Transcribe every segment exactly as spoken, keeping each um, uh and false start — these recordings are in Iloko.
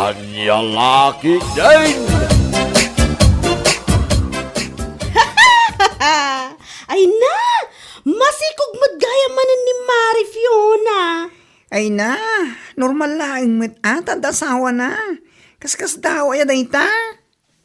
Ania la ketdin? Ay na! Masikog met gayam manen ni Mari Fiona. Ay na, normal laeng met a ta adda asawana. Kaskasdaaw aya dayta?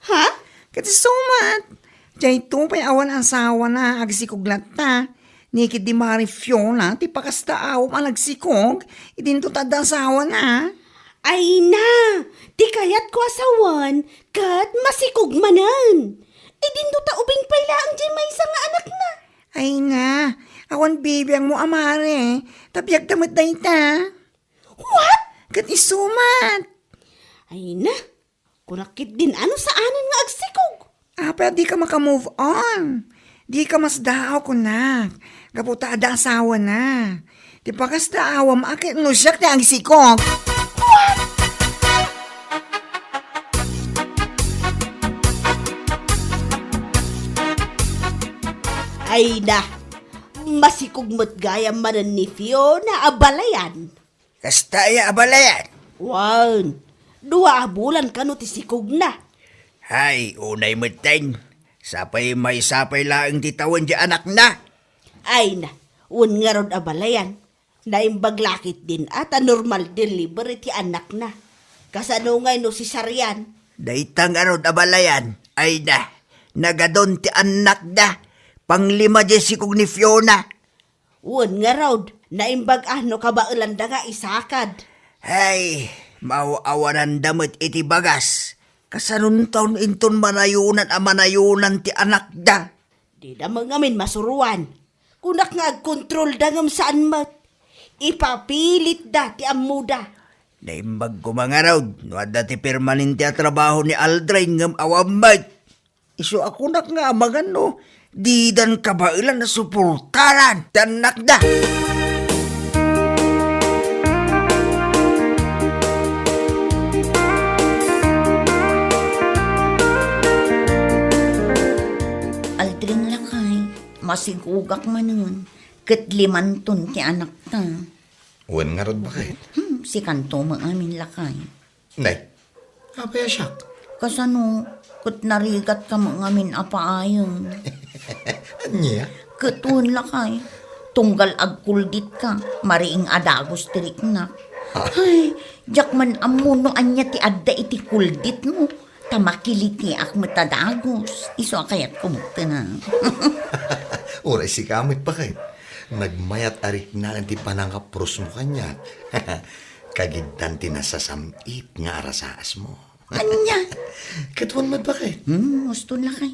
Ha? Ket isu met, daytoy pay awan asawana, agsikog latta. Ni ketdi Mari Fiona ti pakasdaawam a nagsikog, idinto ta adda asawana. Ay na, ti kayatko a sawen, ket masikog manen. Idinto ta ubing pay laeng diay maysa nga anakna. Ay na, awan bibiangmo a Mari, ta biagda met dayta. What? Ket isu met. Ay na, kunak ketdin a no saanen nga agsikog. Apay a dika maka-move on? Dika masdaaw kunak, gapu ta adda asawana. Ti pakasdaawam a ket no siak ti agsikog. Ay na, masikog met gayam manen ni Fiona a balayan. Kasta aya a balayan? Wen, dua a bulan kano ti sikogna. Hay, unay metten. Sapay maysa pay laeng ti tawen ti anakna. Ay na, wen ngarud a balayan. Naimbag la ketdin a ta normal delivery ti anakna. Kasano ngay no cesarean? Dayta ngarud a balayan. Ay na, nagadun ti annakda. Panglima diay sikog ni Fiona. Wen ngarud, naimbag a no kabaelanda nga isakad. Hay, maaw-awananda met iti bagas. Kasanonton inton manayonan a manayonan ti anakda? Dida met ngamin masuroan. Kunak nga agkontrolda ngem saan met. Ipapilitda ti ammoda. Naimbag koma ngarud no adda ti permanente a trabaho ni Aldrin ngem awan met. Isu a kunak nga amangan no didan kabaelan a suportaran ti annakda. Aldrin lakay, masigogak manen, ket limanton ti anakta. Wen ngarud, baket? Hmm, sikanto met amin lakay. Nay, apay a siak? Kasano, ket narigatka met ngamin a paayen. Ania? Ket wen lakay, tunggal agkulditka, mariing a dagus ti riknak. Ha? Ay, diak man ammo no ania ti adda iti kulditmo, ta makilitiak met a dagus. Isu a kayatko met ken a. Uray sika met, baket. Nagmayat a riknaen ti panangaprosmo kaniak. Kagiddan ti nasasam-it nga arasaasmo. Ania? Ket wen met, baket? Hmm, uston lakay.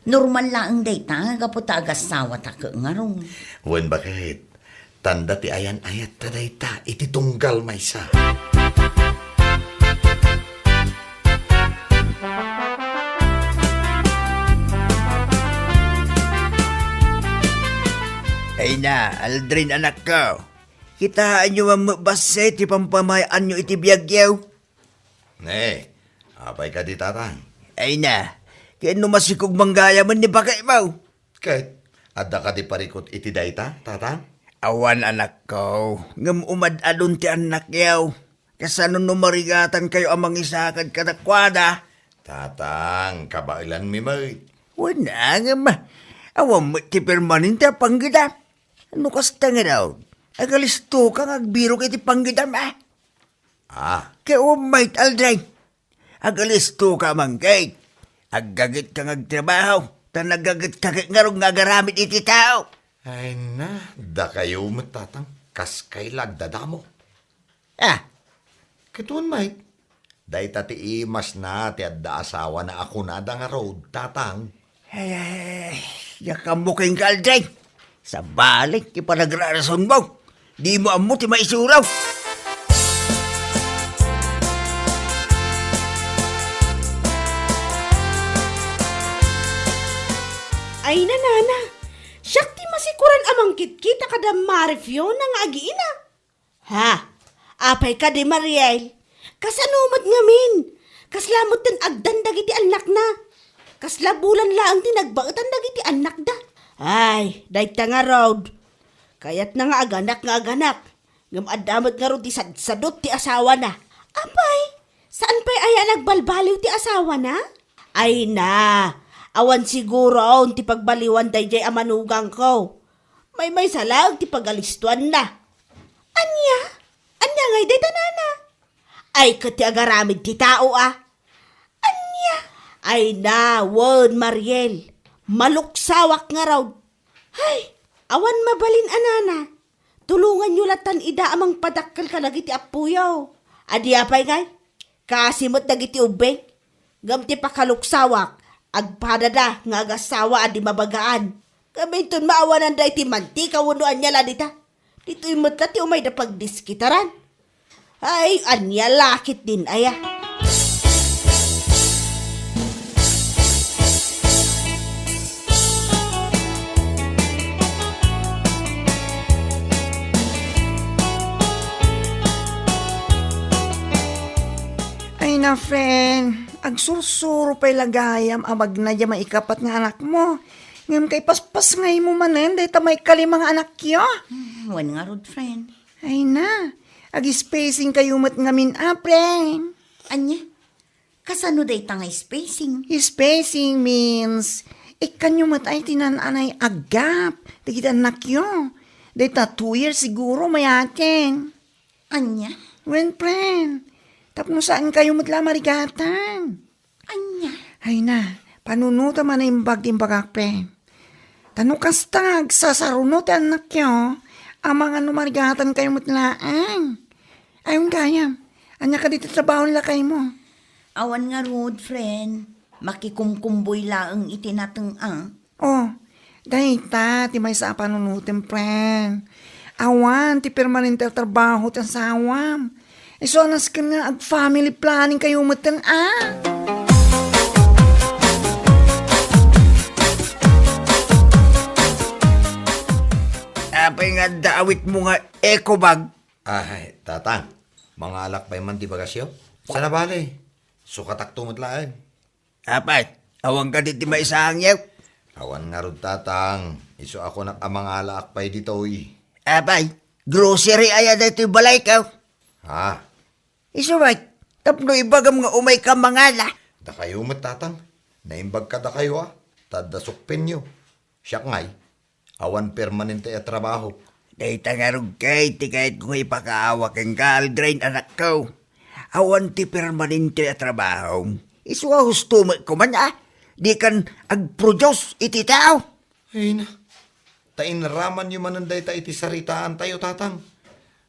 Normal laeng dayta, gapu ta agasawata ket ngarud. Wen, baket. Tanda ti ayan-ayatta dayta iti tunggal maysa. Ay na, Aldrin, anakko. Kitaenyo man met bassit ti pampamayaanyo iti biagyo. Ne, apay kadi, tatang? Ay na, ken no masikog man gayamen ni baketmo. Ket, adda kadi parikut iti dayta, tatang? Awan, anakko, ngem umad-adun ti annakyo. Kasano no marigatankayo a mangisakad kadakuada? Tatang, kabaelanmi met. Wen, ngem awan met ti permanente a panggidam. No kasta ngarud, agalistoka nga agbirok iti panggidam, a? Ah. Ket wen met, Aldrin, agalistoka man ket. Aggagetka nga agtrabaho, ta naggagetka ket ngarud nga agaramid iti tao. Ay na, dakayo met, tatang, kas kay la agdadamo. Ah. Ket wen met, dayta ti imasna ti adda asawana a kunada ngarud, tatang. Ay, ay, ay, ay. Diak ammo kenka, Aldrin. Sabali ti panagrarasonmo. Dimo ammo ti maisuro. Ay, nanana, siak ti masikuran a mangkitkita kada Mari Fiona nga agiina. Ha? Apay kadi, Mariel? Kasano met ngamin? Kasla metten agdan dagiti annakna. Kasla bulan laeng ti nagbaetan dagiti annakda. Ay, dayta ngarud. Kayatna nga aganak nga aganak. Ngem adda met ngarud ti sadsadot ti asawana. Apay, Saan pay aya nagbalbaliw ti asawana? Ay na, awan siguro ti pagbaliwan daydiay a manugangko. Maymaysa laeng ti pagalistoanna. Ania? Ania ngay dayta, nana? Ay, ket ti agaramid ti tao, a. Ania? Ay na, wen, Mariel, maluksawak ngarud. Hay, awan mabalin a, nana. Tulonganyo latan ida a mangpadakkel kadagiti appoyo. Adi apay ngay? Kaasi met dagiti ubbing. Ngem ti pakaluksawak, agpadada nga agasawa a di mabagaan. Ngem inton maawananda iti mantika wenno ania la dita, ditoy met la ti umayda pagdiskitaran. Ay, ania la ketdin aya? Ay na, friend, agsursuro pay la gayam a magna diay maikapat nga anakmo. Ngem kaipaspasngaymo manen dayta maikalima nga anakyo. Hmm, wen ngarud, friend. Ay na, ag-spacing kayo met ngamin a, friend. Ania? Kasano dayta nga spacing? Spacing means, ikkanyo met ay ti naan-anay a gap dagiti annakyo. Dayta two years siguro mayaten. Ania? Wen, friend, tapno saan kayo met la marigatan. Ania? Ay na, panunotem a naimbag ti imbagak, friend. Ta no kasta nga agsasaruno ti annakyo, amangan no marigatan kayo met laeng. Ayon gayam, ania kadi ti trabaho ni lakaymo? Awan ngarud, friend. Makikumkumboy laeng iti nateng a. Oh, dayta ti maysa a panunotem, friend. Awan ti permanente a trabaho ti asawam. Isu a nasken nga ag-family planning kayo metten a. Apay nga adda awitmo nga eco bag? Ay, tatang, mangalak pay man ti bagasyo? Sana bale, sukatakto met laeng. Apay, awan kadi ti maisangyo? Awan ngarud, tatang. Isu a kunak a mangalaak pay ditoy. Apay, grocery aya daytoy balayko? Ha? Isu met, tapno ibagam nga umayka mangala. Dakayo met, tatang. Naimbag kadakayo a. Ta adda sukpenyo. Siak ngay, awan permanente a trabaho. Dayta ngarud ket ti kayatko nga ipakaawa kenka, Aldrin, anakko. Awan ti permanente a trabaho. Isu a husto met koman a dikan agproduce iti tao. Ay na, ta inramanyo manen dayta iti saritaantayo, tatang.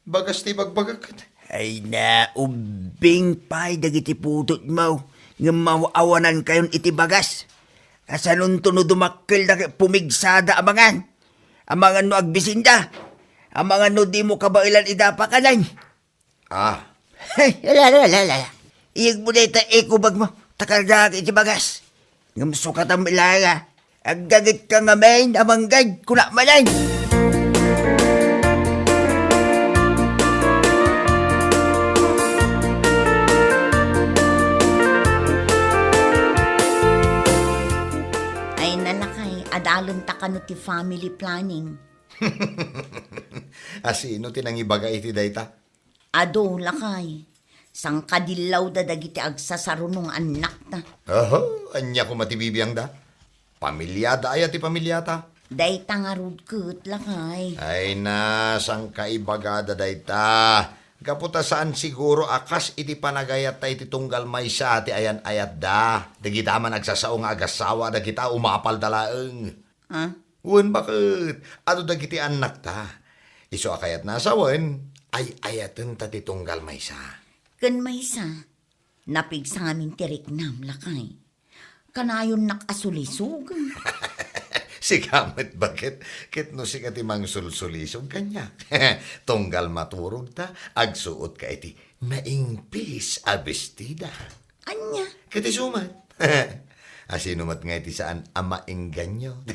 Bagas ti ibagbagak ket. Ay na, ubbing pay dagiti putotmo, ngem maawanankayon iti bagas. Kasanonto no dumakkelda ket pumigsada amangan? Amangan no agbisinda? Amangan no dimo kabaelan ida pakanen? Ah. Ala, ala, ala, ala. Iyegmo dayta eco bag mo, ta kargaak iti bagas. Ngem sukatam ilaya. Aggagetka ngamin a manggad, kunak manen. Ay, nalakay, adalenta kano ti family planning. Asino ti nangibaga iti dayta? Adu, lakay. Sangkadillawda dagiti agsasaruno nga annakta. Oho, ania koma ti bibiangda? Pamiliada aya ti pamiliata? Dayta ngarud ket, lakay. Ay na, sangkaibagada dayta. Gapu ta saan siguro a kas iti panagayatta iti tunggal maysa ti ayan-ayatda. Dagita man agsasao nga agassawa, dagita umapalda laeng. Ah? Wen, baket, adu dagiti annakta. Isu a kayatna a sawen, ay-ayatenta ti tunggal maysa. Ken maysa, napigsa ngamin ti riknam, lakay. Kanayonnak a sulisog. Sika met, baket, ket no sika ti mangsulsulisog kaniak. Tunggal maturogta, agsuotka iti naingpis a bestida. Ania? Ket isu met. Asino met nga iti saan a maengganyo?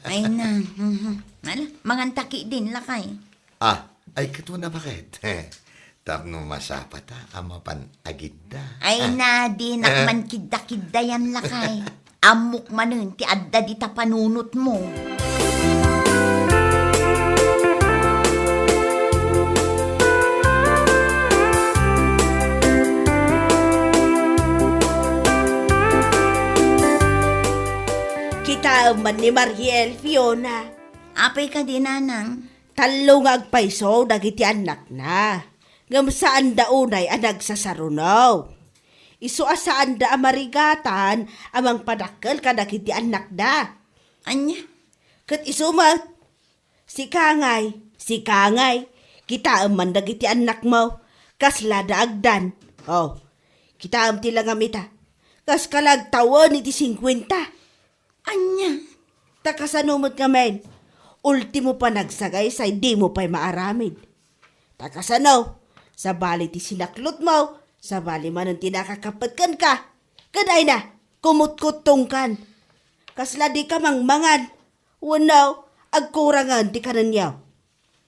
Ay na. Mhm. Ala, manganta ketdin, lakay. Ah, ay, ket una, baket? Tapno masapata a mapan agidda. Ay na, dinak man kidda-kiddayan, lakay. Ammok manen ti adda dita panunotmo. Amman ni Mariel, Fiona. Apay kadi, nanang? Tallo nga agpayso dagiti annakna. Ngem saanda unay a nagsasaruno. Isu a saanda a marigatan a mangpadakkel kadagiti annakda. Ania? Ket isu met, sika ngay, sika ngay, kitaem man dagiti annakmo, kasla da agdan. Oh, kitaem ti langam ita. Kas ka la agtawen iti singkuenta. Ania? Ta kasano met ngamin? Ultimo panagsagaysay, dimo pay maaramid. Ta kasano? Sabali ti sinaklotmo, sabali manen ti nakakappet kenka. Ket ay na, kumutkuttongkan. Kasla dika mangmangan. Wenno, agkurangen ti kanenyo.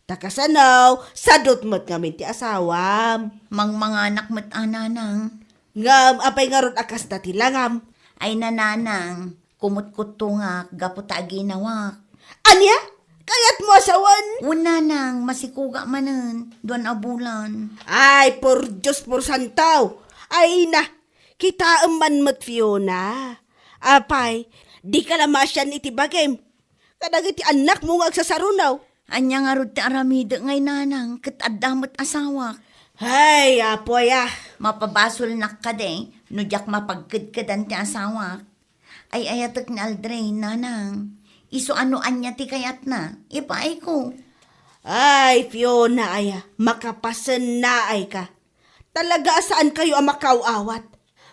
Ta kasano, sadot met ngamin ti asawam. Mangmanganak met a, nanang. Ngem apay ngarud a kasta ti langam? Ay na, nanang, kumutkuttongak gapu ta aginawak. Ania? Kayatmo a sawen? Wen, nanang, masikogak manen, duan a bulan. Ay, por Dios, por santo. Ay na, kitaem man met, Fiona. Apay, dika la maasian iti bagim kadagiti annakmo nga agsasaruno. Ania ngarud ti aramidek ngay, nanang, ket adda met asawak? Hay, apo aya. Mapabasolnak kadi no diak mapagkedkedan ti asawak. Ay-ayatek ni Aldrin, nanang. Isu a no ania ti kayatna, ipaayko. Ay, Fiona aya, makapasennaayka. Talaga a saankayo a makaaw-awat.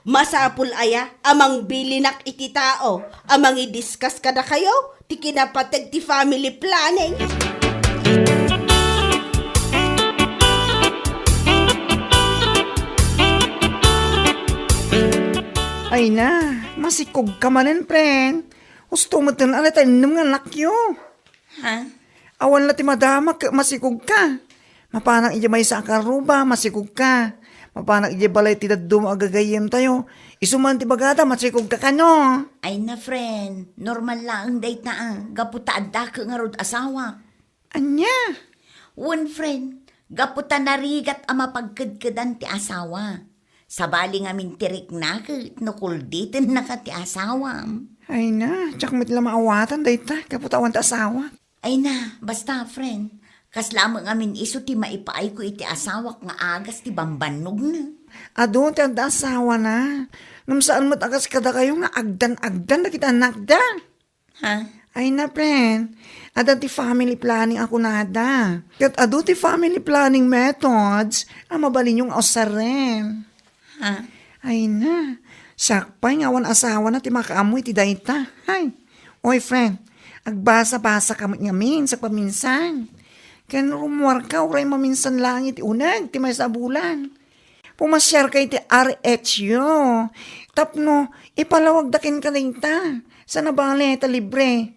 Masapul aya a mangbilinak iti tao a mangidiskas kadakayo ti kinapateg ti family planning? Ay na, masikog ka manen, friend. Husto met ten a nataennem nga annakyo. Ha? Awan la ti madama ket masikog ka. Mapanak idiay maysa a karruba, masikog ka. Mapanak idiay balay ti dadduma a gagayyemtayo. Isu man ti bagada, masikog ka kano. Ay na, friend, normal laeng dayta, ah, gapu ta adda ket ngarud asawak. Ania? Wen, friend, gapu ta narigat a mapagkedkedan ti asawa. Sabali ngamin ti rikna ket no kulditennaka ti asawam. Ay na, diak met la maawatan dayta, gapu ta awan ti asawak. Ay na, basta, friend, kasla met ngamin isu ti maipaayko iti asawak nga agas ti bambannogna. Adu ti adda asawana. Ngem saan met a kas kadakayo nga agdan-agdan dagiti annakda. Ha? Ay na, friend. Adda ti family planning a kunada. Ket adu ti family planning methods a mabalinyo nga usaren. Ha? Ay na. Siak pay nga awan asawana ti makaammo iti dayta. Hay. Oy, friend. Agbasa-basa ka met ngamin sa paminsan. Ken rummuarka uray maminsan laeng iti uneg ti maysa a bulan. Pumasiarka iti R H U tapno ipalawagda kenka dayta. Saan a bale ta libre.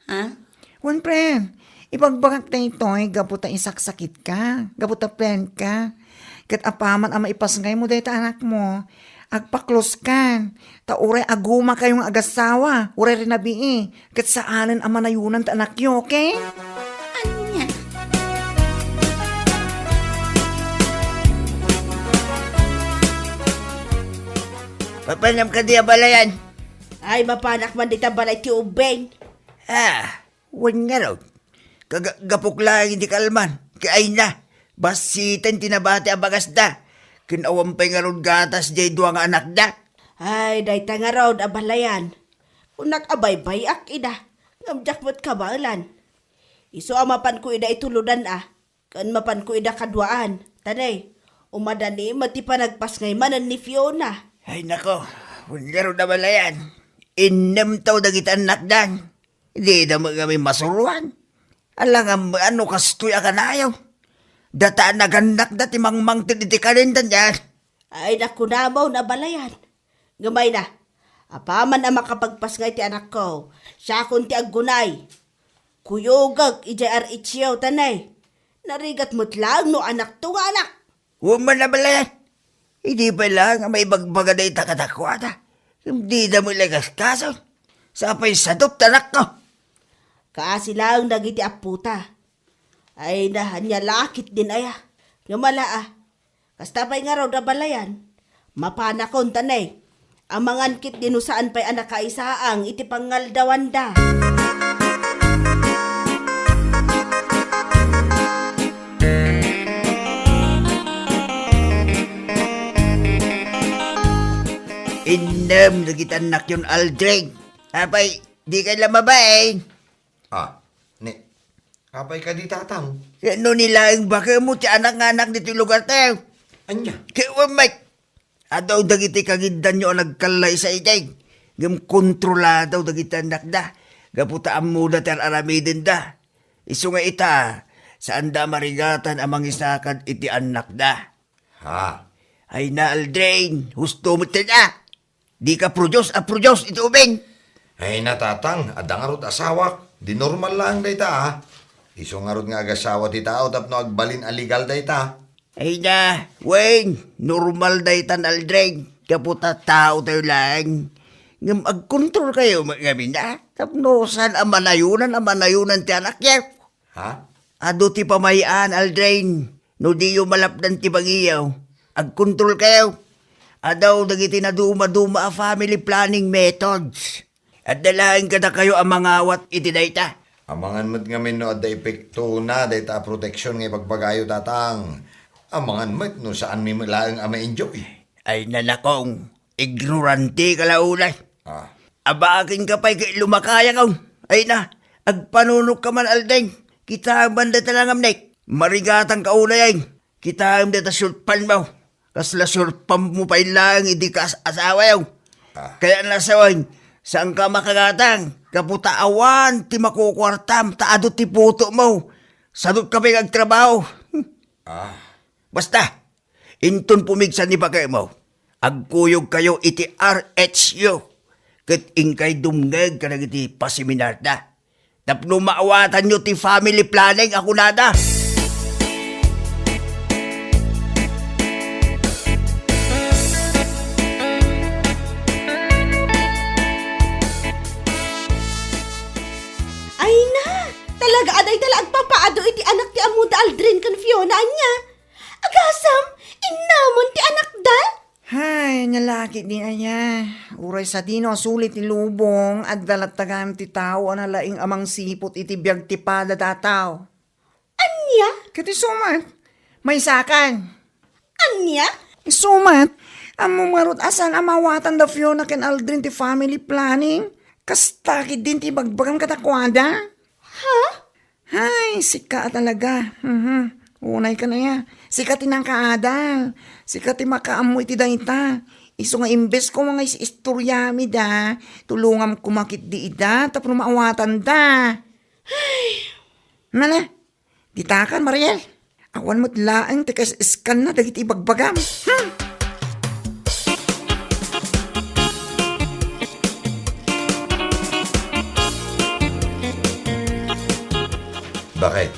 Ha? Wen, friend, ibagbagak daytoy gapu ta isaksakitka, gapu ta friendka. Ket apaman a maipasngaymo dayta anakmo, agpakloskan. Ta uray agumakayo nga agasawa, uray rinabii, ket saanen a manayonan ti anakyo, okay? Ania? Mapanam kadi a balayan? Ay, mapanak man dita balay ti ubbing. Ah, wen ngarud. Kaga-, gapuk laeng iti kalman. Ket ay na, bassiten ti nabati a bagasda. Ken awan pay ngarud gatas diay dua nga anakda. Ay, dayta ngarud a balayan. Kunak a baybay-ak ida, ngem diak met kabaelan. Isu a mapanko ida itulodan a, ken mapanko ida kaduaan. Ta ne, umadani met ti panagpasngay manen ni Fiona. Ay nako, wen ngarud a balayan. Innem taw dagiti annakdan. Dida met ngamin masuroan. Alangan met no kastoy a kanayon. Data a nagannakda ti mangmangted iti kalindan yan. Ay, nakunamo, nabalayan. Ngem ay na, apaman a makapagpasngay ti anakko, siakon ti aggunay. Kuyogek idiay R H U ta ne. Narigat met laeng no anakto nga anak. Wen man a balayan. Idi pay laeng a maibagbaga dayta kadakuada. Ngem dida met la ikaskaso. Sapay sadop ti anakko. Kaasi laeng dagiti appota. Ay na, ania la ketdin aya. Ngem ala a. Kasta pay ngarud a balayan. Mapanakon ta ne. Amangan ketdi no saan pay a nakaisaang iti pangngaldawanda. Innem dagiti annakyon, Aldrin. Apay, dikay la mabain? Ah, ni, apay kadi, tatang? Ket no ni laeng bakemo ti anak nga anak ditoy lugartayo. Ania? Ket wen met, adu dagiti kagiddanyo a nagkallaysa idiay. Ngem kontrolado dagiti annakda. Gapu ta ammoda ti ar-aramidenda. Isu nga ita, saanda a marigatan a mangisakad iti annakda. Ha? Ay na, Aldrin, husto met ti da. Dika produce a produce iti ubing. Ay na, tatang, adda ngarud asawak. Di normal laeng dayta, a. Isu ngarud nga agasawa ti tao tapno agbalin a legal dayta. Ay na, wen, normal daytan, Aldrin. Gapu ta taotayo laeng. Ngem agkontrolkayo met ngamin, a. Tapno saan a manayonan a manayonan ti anakyo. Ha? Adu ti pamay-an, Aldrin. No diyo malapdan ti bagiyo, agkontrolkayo. Adu dagiti nadumaduma a family planning methods. Adda laeng kadakayo a mangawat iti dayta. Amangan met ngamin no adda epektona dayta a protection nga ibagbagayo, tatang. Amangan met no saanmi met laeng a ma-enjoy. Ay nanakong, ignorantika la unay. Ah. Abakenka pay ket lumakayaka. Ay na, agpanunokka man, Aldrin. Kitaem dayta la nga amnek. Marigatanka unay, ay. Kitaem dayta short pantmo. Kasla short pantmo pay laeng idi kas-, asawayo. Ah. Kayat nga asawayo, saanka makagatang. Gapu ta awan ti makukuartam, ta adu ti putomo. Sadutka pay nga agtrabaho. Ah. Basta, inton pumigsa ni bakemo, agkuyogkayo iti R H U, ket inkay dumngeg kadagiti paseminarda. Tapno maawatanyo ti family planning a kunada. Ay na, talaga a dayta la agpapaadu iti anak ti ammoda Aldrin ken Fiona, ania? Agasam, innamon ti anakda? Hay, ania la ketdin aya. Uray sadino a suli ti lubong, adda latta gayam ti tao a nalaing a mangsiput iti biag ti pada, tatang. Ania? Ket isu met, maysakan. Ania? Isu met, ammom ngarud a saan a maawatan da Fiona ken Aldrin ti family planning? Kasta ketdin ti ibagbagam kadakuada? Ha? Hay, sika a talaga. Mhm. Unay ka na ya. Sika ti nakaadal. Sika ti makaammo iti dayta. Isu nga imbes ko nga is-, istoriami da, tulongam koma ketdi ida tapno maawatan da. Ay. Mala, ditakan, Mariel. Awan met laeng ti kaisiskanna dagiti ibagbagam. Hmm. Bakit?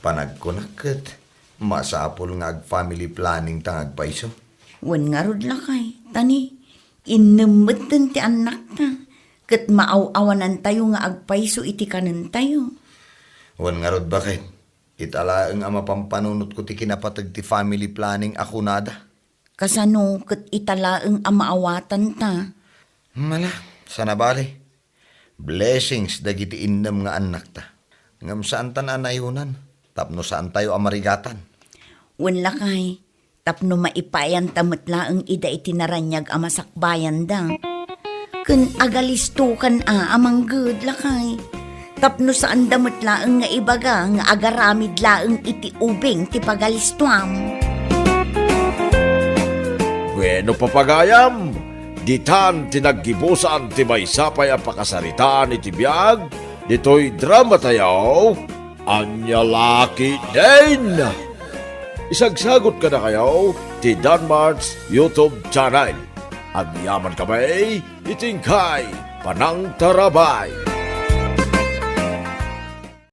Panagkunak ket masapul nga ag-family planning ta nga agpayso. Wen ngarud lakay, ta ni, innem metten ti annakta, ket maaw-awanantayo nga agpayso iti kanentayo. Wen ngarud, bakit? Ita laeng a mapampanunotko ti kinapateg ti family planning a kunada. Kasano ket ita laeng a maawatanta? Mala, saan a bale. Blessings dagiti innem nga annakta. Ngem saantan a nayonan, tapno saantayo a marigatan. Wen lakay, tapno maipayanta met laeng ida iti naraniag a masakbayanda. Ken agalistokan a, a mangged lakay. Tapno saanda met laeng nga ibaga nga agaramid laeng iti ubing ti pagalistoam. Bueno, papagayam, ditan ti naggibusan ti maysa pay a pakasaritaan iti biag ditoy dramatayo, Ania la ketdin. Isagsagot kadakayo ti Danmart's YouTube channel. Agyaman kami iti inkay panangtarabay.